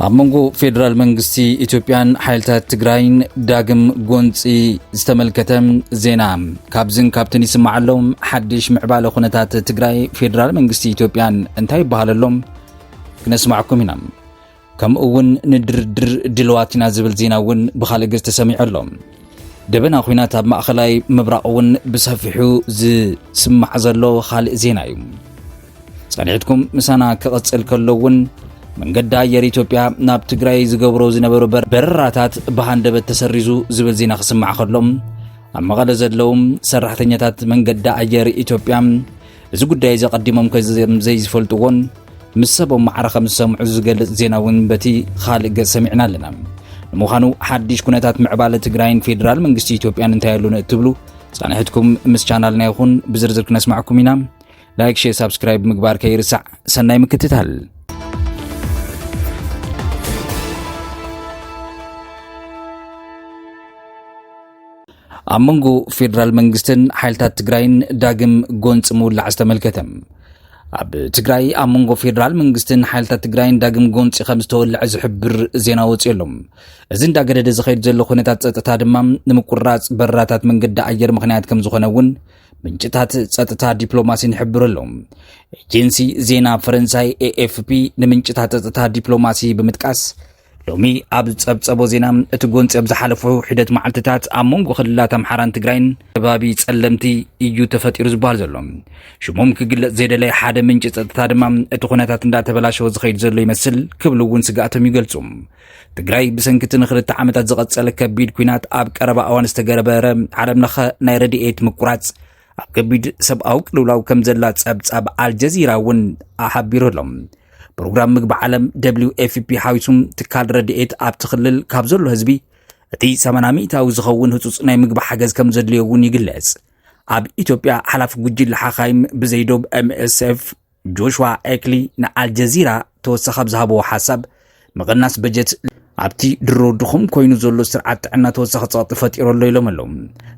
ኣብ መንጎ ፌደራል መንግስቲ ኢትዮጵያን ሓይልታት ትግራይን ዳግም ጎንፂ ዝተመልከተ ዜና። ካብዝን ካብትን ይስማዕ ኣሎ። ሓድሽ ምዕባለ ኩነታት ትግራይ፣ ፌደራል መንግስቲ ኢትዮጵያን እንታይ ይበሃል ኣሎ? ክነስማዕኩም ኢና። ከምኡ እውን ንድርድር ድልዋት ኢና ዝብል ዜና እውን ብኻልእ ገጽ ተሰሚዑ ኣሎ። ደበና ኲናት ኣብ ማእኸላይ ምብራቕ እውን ብሰፊሑ ዝስማዕ ዘሎ ካልእ ዜና እዩ። ጸኒሕትኩም ምሳና ክቕጽል ከሎ እውን፣ መንገዲ ኣየር ኢትዮጵያ ናብ ትግራይ ዝገብሮ ዝነበሩ በር-፣ በረራታት ብሃንደበት ተሰሪዙ ዝብል ዜና ክስማዕ ከሎ፣ ኣብ መቐለ ዘለዉ ሰራሕተኛታት መንገዲ ኣየር ኢትዮጵያ እዚ ጉዳይ እዚ ኣቐዲሞም ከም ዘይዝፈልጥዎን ምስ ሰቦም ማዕረ ከም ዝሰምዑ ዝገልጽ ዜና እውን በቲ ካልእ ገጽ ሰሚዕና ኣለና። ንምዃኑ ሓድሽ ኩነታት ምዕባለ ትግራይን ፌደራል መንግስቲ ኢትዮጵያን እንታይ ኣሎ ንእትብሉ፣ ጻንሕትኩም ምስ ቻናልና ይኹን፣ ብዝርዝር ክነስማዕኩም ኢና። ላይክ፣ ሼር፣ ሳብስክራይብ ምግባር ከይርሳዕ። ሰናይ ምክትታል። ኣብ መንጎ ፌደራል መንግስትን ሓይልታት ትግራይን ዳግም ጎንፂ ምውላዕ ዝተመልከተ። ኣብ ትግራይ ኣብ መንጎ ፌደራል መንግስትን ሓይልታት ትግራይን ዳግም ጎንፂ ከም ዝተወልዐ ዝሕብር ዜና ወፂኡ ኣሎ። እዚ እንዳገደደ ዝኸይድ ዘሎ ኩነታት ፀጥታ ድማ ንምቁራፅ በረራታት መንገዲ ኣየር ምኽንያት ከም ዝኾነ እውን ምንጭታት ፀጥታ ዲፕሎማሲን ይሕብሩ ኣለዉ። ኤጀንሲ ዜና ፈረንሳይ ኤ ኤፍ ፒ ንምንጭታት ፀጥታ ዲፕሎማሲ ብምጥቃስ፣ ሎሚ ኣብ ዝጸብጸቦ ዜና፣ እቲ ጎንጺ ኣብ ዝሓለፉ ሒደት መዓልትታት ኣብ መንጎ ክልላት ኣምሓራን ትግራይን ከባቢ ጸለምቲ እዩ ተፈጢሩ ዝበሃል ዘሎ። ሽሞም ክግለጽ ዘይደለየ ሓደ ምንጪ ጸጥታ ድማ፣ እቲ ኩነታት እንዳተበላሸወ ዝኸይድ ዘሎ ይመስል ክብሉ እውን ስግኣቶም ይገልጹ። ትግራይ ብሰንኪ እቲ ንኽልተ ዓመታት ዝቐጸለ ከቢድ ኲናት ኣብ ቀረባ እዋን ዝተገበረ ዓለም ለኸ ናይ ረድኤት ምቁራጽ ኣብ ከቢድ ሰብኣዊ ቅልውላው ከም ዘላ ጸብጻብ ኣልጀዚራ እውን ሓቢሩ ኣሎ። ፕሮግራም ምግቢ ዓለም ደብሊው ኤፍ ፒ ሓዊሱ ትካል ረድኤት ኣብቲ ክልል ካብ ዘሎ ህዝቢ እቲ ሰማንያ ሚእታዊ ዝኸውን ህጹጽ ናይ ምግቢ ሓገዝ ከም ዘድልዮ እውን ይግለጽ። ኣብ ኢትዮጵያ ሓላፊ ጉጅለ ሓኻይም ብዘይ ዶብ ኤም ኤስ ኤፍ ጆሽዋ ኤክሊ ንኣልጀዚራ ተወሳኺ ኣብ ዝሃብዎ ሓሳብ፣ ምቕናስ በጀት ኣብቲ ድሮ ድኹም ኮይኑ ዘሎ ስርዓት ጥዕና ተወሳኺ ጸቕጢ ፈጢሩ ኣሎ ኢሎም ኣለዉ።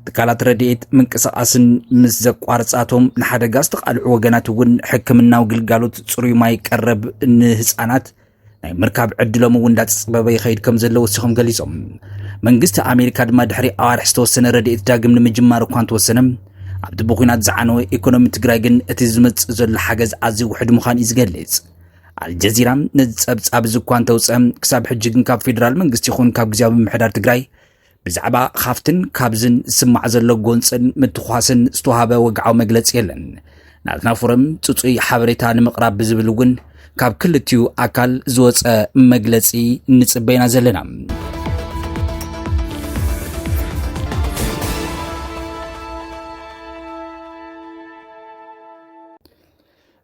ትካላት ረድኤት ምንቅስቓስን ምስ ዘቋርጻቶም ንሓደጋ ዝተቓልዑ ወገናት እውን ሕክምናዊ ግልጋሎት፣ ጽሩይ ማይ፣ ቀረብ ንህጻናት ናይ ምርካብ ዕድሎም እውን እንዳተጸበበ ይኸይድ ከም ዘሎ ወሲኾም ገሊጾም። መንግስቲ ኣሜሪካ ድማ ድሕሪ ኣዋርሕ ዝተወሰነ ረድኤት ዳግም ንምጅማር እኳ እንተወሰነ፣ ኣብቲ ብኲናት ዝዓነወ ኢኮኖሚ ትግራይ ግን እቲ ዝመጽእ ዘሎ ሓገዝ ኣዝዩ ውሑድ ምዃኑ እዩ ዝገልጽ። ኣልጀዚራ ነዚ ጸብጻብ እዚ እኳ እንተውጸ፣ ክሳብ ሕጂ ግን ካብ ፌደራል መንግስቲ ይኹን ካብ ግዝያዊ ምምሕዳር ትግራይ ብዛዕባ ካብትን ካብዝን ዝስማዕ ዘሎ ጎንጽን ምትኳስን ዝተዋህበ ወግዓዊ መግለጺ የለን። ናትና ፎረም ጽጹይ ሓበሬታ ንምቕራብ ብዝብል እውን ካብ ክልቲኡ ኣካል ዝወጸ መግለጺ ንጽበ ኢና ዘለና።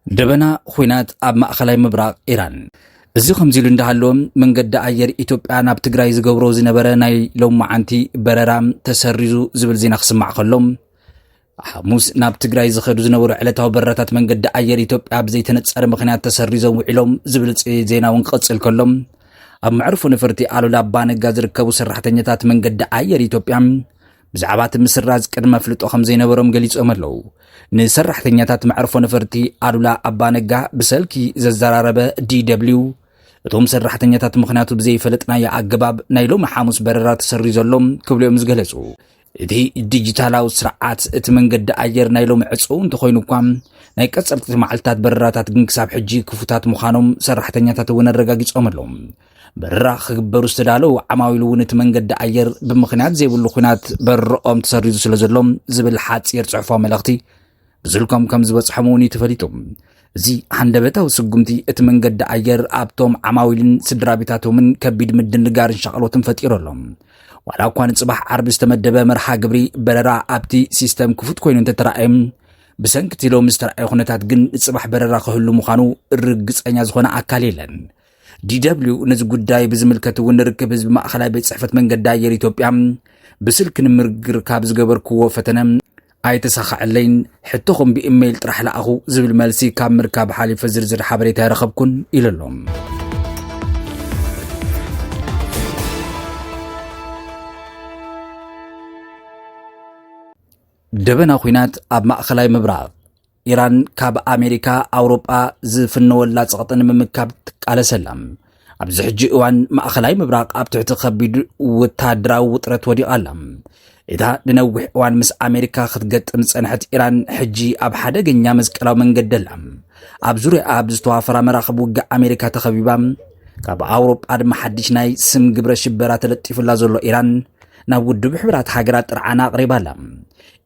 ደበና ኹናት ኣብ ማእኸላይ ምብራቕ ኢራን። እዚ ከምዚ ኢሉ እንዳሃለወ፣ መንገዲ ኣየር ኢትዮጵያ ናብ ትግራይ ዝገብሮ ዝነበረ ናይ ሎማዓንቲ በረራ ተሰሪዙ ዝብል ዜና ክስማዕ ከሎ፣ ሓሙስ ናብ ትግራይ ዝኸዱ ዝነበሩ ዕለታዊ በረራታት መንገዲ ኣየር ኢትዮጵያ ብዘይተነጸረ ምኽንያት ተሰሪዞም ውዒሎም ዝብል ጽ-፣ ዜና እውን ክቕጽል ከሎ፣ ኣብ መዕርፎ ነፈርቲ ኣሉላ ኣባነጋ ዝርከቡ ሰራሕተኛታት መንገዲ ኣየር ኢትዮጵያ ብዛዕባ እቲ ምስራዝ ቅድመ ኣፍልጦ ከም ዘይነበሮም ገሊጾም ኣለዉ። ንሰራሕተኛታት መዕርፎ ነፈርቲ ኣሉላ ኣባነጋ ብሰልኪ ዘዘራረበ ዲ ደብሊው፣ እቶም ሰራሕተኛታት ምኽንያቱ ብዘይፈለጥናዮ ኣገባብ ናይ ሎሚ ሓሙስ በረራ ተሰሪዞሎም ክብሉ እዮም ዝገለጹ። እቲ ዲጂታላዊ ስርዓት እቲ መንገዲ ኣየር ናይ ሎሚ ዕጹው እንተኾይኑ እኳ፣ ናይ ቀጸልቲ መዓልታት በረራታት ግን ክሳብ ሕጂ ክፉታት ምዃኖም ሰራሕተኛታት እውን ኣረጋጊጾም ኣለዉ። በረራ ክግበሩ ዝተዳለዉ ዓማዊል እውን እቲ መንገዲ ኣየር ብምኽንያት ዘይብሉ ኲናት በረርኦም ተሰሪዙ ስለ ዘሎ ዝብል ሓጺር ጽሑፋዊ መልእኽቲ ብስልኮም ከም ዝበጽሖም እውን እዩ ተፈሊጡ። እዚ ሃንደበታዊ ስጉምቲ እቲ መንገዲ ኣየር ኣብቶም ዓማዊልን ስድራ ቤታቶምን ከቢድ ምድንጋርን ሻቕሎትን ፈጢሩ ኣሎ። ዋላ እኳ ንጽባሕ ዓርቢ ዝተመደበ መርሃ ግብሪ በረራ ኣብቲ ሲስተም ክፉት ኮይኑ እንተተራእየ፣ ብሰንኪ እቲ ሎሚ ዝተራእየ ኩነታት ግን ንጽባሕ በረራ ክህሉ ምዃኑ ርግጸኛ ዝኾነ ኣካል የለን። ዲ ደብሊው ነዚ ጉዳይ ብዝምልከት እውን ርክብ ህዝቢ ማእኸላይ ቤት ጽሕፈት መንገዲ ኣየር ኢትዮጵያ ብስልኪ ንምርግርካብ ዝገበርክዎ ፈተነ ኣይተሳኸዐለይን፣ ሕቶኹም ብኢሜይል ጥራሕ ለኣኹ ዝብል መልሲ ካብ ምርካብ ሓሊፈ ዝርዝር ሓበሬታ ኣይረኸብኩን ኢሉ ኣሎ። ደበና ኲናት ኣብ ማእኸላይ ምብራቕ። ኢራን ካብ ኣሜሪካ፣ ኣውሮጳ ዝፍነወላ ጸቕጢ ንምምካብ ትቃለስ ኣላ። ኣብዚ ሕጂ እዋን ማእኸላይ ምብራቕ ኣብ ትሕቲ ከቢድ ወታደራዊ ውጥረት ወዲቓ ኣላ። እታ ንነዊሕ እዋን ምስ ኣሜሪካ ክትገጥም ዝጸንሐት ኢራን፣ ሕጂ ኣብ ሓደገኛ መስቀላዊ መንገዲ ኣላ። ኣብ ዙርያኣ ብዝተዋፈራ መራኽብ ውግእ ኣሜሪካ ተኸቢባ፣ ካብ ኣውሮጳ ድማ ሓድሽ ናይ ስም ግብረ ሽበራ ተለጢፉላ ዘሎ ኢራን፣ ናብ ውድብ ሕቡራት ሃገራት ጥርዓና ኣቕሪባ ኣላ።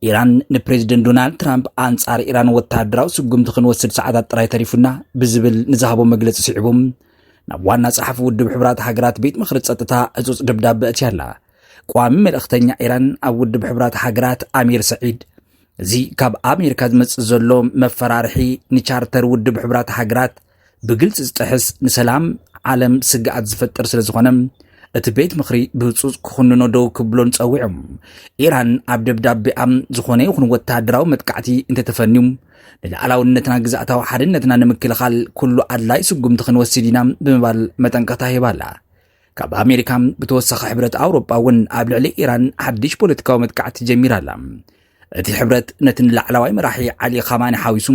ኢራን ንፕሬዚደንት ዶናልድ ትራምፕ፣ ኣንጻር ኢራን ወታደራዊ ስጉምቲ ክንወስድ ሰዓታት ጥራይ ተሪፉና ብዝብል ንዝሃቦ መግለጺ ስዒቡ፣ ናብ ዋና ጸሓፊ ውድብ ሕቡራት ሃገራት ቤት ምኽሪ ጸጥታ ህጹጽ ደብዳበ ኣእትያ ኣላ። ቋሚ መልእኽተኛ ኢራን ኣብ ውድብ ሕቡራት ሃገራት ኣሚር ሰዒድ፣ እዚ ካብ ኣሜሪካ ዝመጽእ ዘሎ መፈራርሒ ንቻርተር ውድብ ሕቡራት ሃገራት ብግልጺ ዝጥሕስ፣ ንሰላም ዓለም ስግኣት ዝፈጥር ስለ ዝኾነ፣ እቲ ቤት ምኽሪ ብህጹጽ ክኹንኖ ደው ክብሎን ጸዊዖም። ኢራን ኣብ ደብዳቤኣ፣ ዝኾነ ይኹን ወተሃደራዊ መጥቃዕቲ እንተተፈንዩ፣ ንልኣላውነትና ግዝኣታዊ ሓድነትና ንምክልኻል ኩሉ ኣድላይ ስጉምቲ ክንወስድ ኢና ብምባል መጠንቀቕታ ሂባ ኣላ። ካብ ኣሜሪካ ብተወሳኺ ሕብረት ኣውሮጳ እውን ኣብ ልዕሊ ኢራን ሓድሽ ፖለቲካዊ መጥቃዕቲ ጀሚራ ኣላ። እቲ ሕብረት ነቲ ንላዕለዋይ መራሒ ዓሊ ኻማኒ ሓዊሱ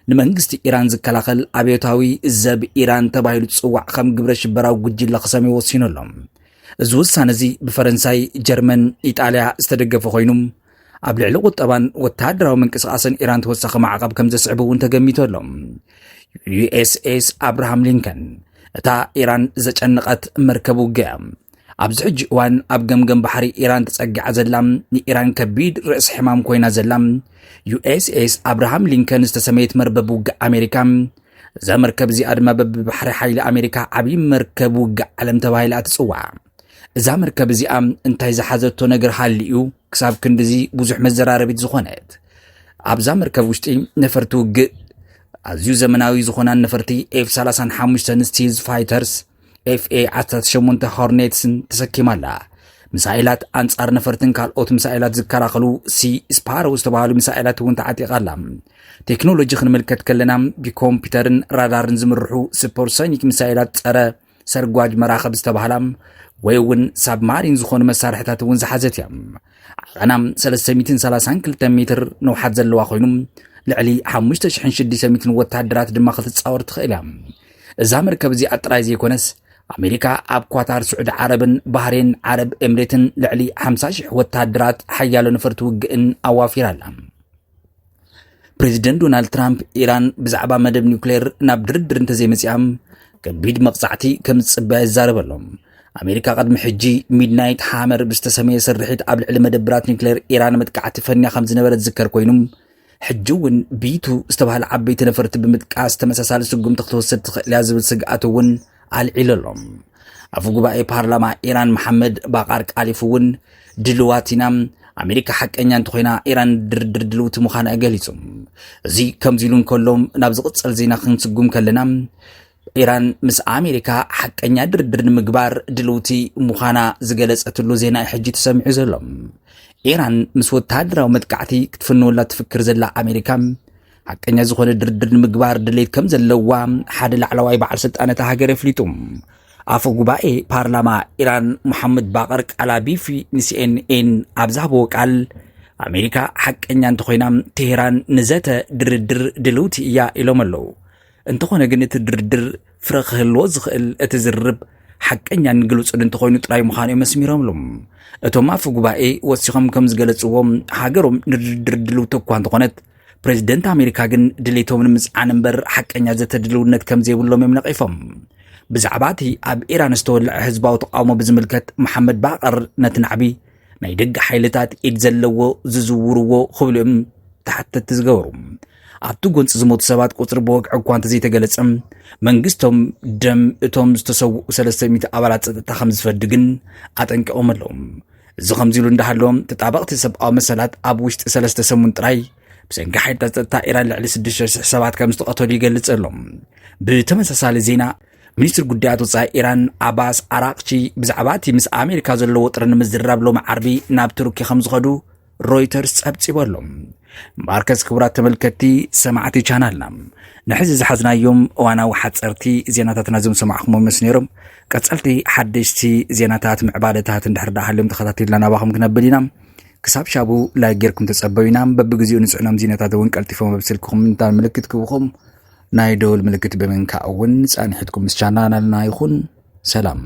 ንመንግስቲ ኢራን ዝከላኸል ኣብዮታዊ ዘብ ኢራን ተባሂሉ ዝጽዋዕ ከም ግብረ ሽበራዊ ጉጅለ ክሰምዮ ወሲኑ ኣሎ። እዚ ውሳነ እዚ ብፈረንሳይ፣ ጀርመን፣ ኢጣልያ ዝተደገፈ ኮይኑ፣ ኣብ ልዕሊ ቁጠባን ወተሃደራዊ ምንቅስቃስን ኢራን ተወሳኺ ማዕቐብ ከም ዘስዕብ እውን ተገሚቱ ኣሎ። ዩ ኤስ ኤስ ኣብርሃም ሊንከን፣ እታ ኢራን ዘጨነቐት መርከብ ውግእ እያ። ኣብዚ ሕጂ እዋን ኣብ ገምገም ባሕሪ ኢራን ተጸጊዓ ዘላ፣ ንኢራን ከቢድ ርእሲ ሕማም ኮይና ዘላ፣ ዩ ኤስ ኤስ ኣብርሃም ሊንከን ዝተሰመየት መርበብ ውግእ ኣሜሪካ፣ እዛ መርከብ እዚኣ ድማ በብባሕሪ ሓይሊ ኣሜሪካ ዓብዪ መርከብ ውግእ ዓለም ተባሂላ ትጽዋዕ። እዛ መርከብ እዚኣ እንታይ ዝሓዘቶ ነገር ሃልዩ ክሳብ ክንድዚ ብዙሕ መዘራረቢት ዝኾነት? ኣብዛ መርከብ ውሽጢ ነፈርቲ ውግእ፣ ኣዝዩ ዘመናዊ ዝኾናን ነፈርቲ ኤፍ ሰላሳን ሓሙሽተን ስቲልዝ ፋይተርስ፣ ኤፍ ኤ ዓሰርተ ሸሞንተ ሆርኔትስን ተሰኪማ ኣላ። ሚሳይላት ኣንጻር ነፈርትን ካልኦት ሚሳይላት ዝከላኸሉ ሲ ስፓሮው ዝተባህሉ ሚሳይላት እውን ተዓጢቓ ኣላ። ቴክኖሎጂ ክንምልከት ከለና፣ ብኮምፒውተርን ራዳርን ዝምርሑ ሱፐርሶኒክ ሚሳይላት፣ ጸረ ሰርጓጅ መራኽብ ዝተባህላ ወይ እውን ሳብማሪን ዝኾኑ መሳርሕታት እውን ዝሓዘት እያ። ዓቐና ሰለስተ ሚእትን ሰላሳን ክልተ ሜትር ንውሓት ዘለዋ ኮይኑ፣ ልዕሊ ሓሙሽተ ሽሕን ሽዱሽተ ሚእትን ወተሃደራት ድማ ክትጻወር ትኽእል እያ። እዛ መርከብ እዚኣ ጥራይ ዘይኮነስ፣ ኣሜሪካ ኣብ ኳታር፣ ስዑዲ ዓረብን ባህሬን ዓረብ ኤምሬትን ልዕሊ ሓምሳ ሽሕ ወተሃደራት ሓያሎ ነፈርቲ ውግእን ኣዋፊራ ኣላ። ፕሬዚደንት ዶናልድ ትራምፕ፣ ኢራን ብዛዕባ መደብ ኒውክሌር ናብ ድርድር እንተዘይመጺኣ፣ ከቢድ መቕጻዕቲ ከም ዝጽበያ ይዛረብ ኣሎ። ኣሜሪካ ቅድሚ ሕጂ ሚድናይት ሃመር ብዝተሰመየ ስርሒት ኣብ ልዕሊ መደብራት ኒውክሌር ኢራን መጥቃዕቲ ፈንያ ከም ዝነበረ ዝዝከር ኮይኑ፣ ሕጂ እውን ቢ ቱ ዝተባህለ ዓበይቲ ነፈርቲ ብምጥቃስ ተመሳሳሊ ስጉምቲ ክትወስድ ትኽእል እያ ዝብል ስግኣት እውን ኣልዒሉ ኣሎ። ኣፈ ጉባኤ ፓርላማ ኢራን መሓመድ ባቃር ቃሊፍ እውን፣ ድልዋት ኢና፣ ኣሜሪካ ሓቀኛ እንተኾይና ኢራን ድርድር ድልውቲ ምዃና ገሊጹ። እዚ ከምዚ ኢሉ እንከሎ፣ ናብ ዝቕጸል ዜና ክንስጉም ከለና፣ ኢራን ምስ ኣሜሪካ ሓቀኛ ድርድር ንምግባር ድልውቲ ምዃና ዝገለጸትሉ ዜና እዩ ሕጂ ተሰሚዑ ዘሎ። ኢራን ምስ ወተሃደራዊ መጥቃዕቲ ክትፍንወላ ትፍክር ዘላ ኣሜሪካ፣ ሓቀኛ ዝኾነ ድርድር ንምግባር ድሌት ከም ዘለዋ ሓደ ላዕለዋይ በዓል ስልጣን እታ ሃገር ኣፍሊጡ። ኣፈ ጉባኤ ፓርላማ ኢራን ሙሓመድ ባቀር ቃላቢፊ ን ሲ ኤን ኤን ኣብ ዝሃብዎ ቃል፣ ኣሜሪካ ሓቀኛ እንተኾይና፣ ቴህራን ንዘተ ድርድር ድልውቲ እያ ኢሎም ኣለዉ። እንተኾነ ግን፣ እቲ ድርድር ፍረ ክህልዎ ዝኽእል እቲ ዝርርብ ሓቀኛን ግሉጽን እንተኾይኑ ጥራይ ምዃኑ እዮም ኣስሚሮምሉ። እቶም ኣፈ ጉባኤ ወሲኾም ከም ዝገለጽዎ፣ ሃገሮም ንድርድር ድልውቲ እኳ እንተኾነት፣ ፕሬዚደንት ኣሜሪካ ግን ድሌቶም ንምጽዓን እምበር ሓቀኛ ዘተ ድልውነት ከም ዘይብሎም እዮም ነቒፎም። ብዛዕባ እቲ ኣብ ኢራን ዝተወልዐ ህዝባዊ ተቓውሞ ብዝምልከት፣ መሓመድ ባቐር ነቲ ናዕቢ ናይ ደገ ሓይልታት ኢድ ዘለዎ ዝዝውርዎ ክብሉ እዮም ተሓተትቲ ዝገበሩ። ኣብቲ ጎንፂ ዝሞቱ ሰባት ቁፅሪ ብወግዒ እኳ እንተዘይተገለፀ፣ መንግስቶም ደም እቶም ዝተሰውኡ ሰለስተ ሚእቲ ኣባላት ፀጥታ ከም ዝፈዲ ግን ኣጠንቂቖም ኣለዉ። እዚ ከምዚ ኢሉ እንዳሃለወ፣ ተጣበቕቲ ሰብኣዊ መሰላት ኣብ ውሽጢ ሰለስተ ሰሙን ጥራይ ብሰንኪ ሓይልታት ጸጥታ ኢራን ልዕሊ ሽዱሽተ ሽሕ ሰባት ከም ዝተቐተሉ ይገልጽ ኣሎ። ብተመሳሳሊ ዜና፣ ሚኒስትሪ ጉዳያት ወጻኢ ኢራን ኣባስ ኣራቕቺ ብዛዕባ እቲ ምስ ኣሜሪካ ዘለዎ ውጥረት ንምዝርራብ ሎሚ ዓርቢ ናብ ቱርኪ ከም ዝኸዱ ሮይተርስ ጸብጺቡ ኣሎ። ማርከስ፣ ክቡራት ተመልከትቲ፣ ሰማዕቲ ቻናልና፣ ንሕዚ ዝሓዝናዮም እዋናዊ ሓጸርቲ ዜናታትና እዞም ሰማዕኹሞም ይመስሉ ነይሮም። ቀጸልቲ ሓደሽቲ ዜናታት፣ ምዕባለታት እንድሕር ደኣ ሃልዮም ተኸታቲልና ናባኹም ክነብል ኢና። ክሳብ ሻቡ ላይክ ጌርኩም ተጸበዩና። በብግዜኡ ንጽዕኖም ዜናታት እውን ቀልጢፎም ኣብ ስልክኹም እንዳ ምልክት ክብኹም ናይ ደወል ምልክት ብምንካእ እውን ጻንሒትኩም ምስ ቻናልና ይኹን። ሰላም።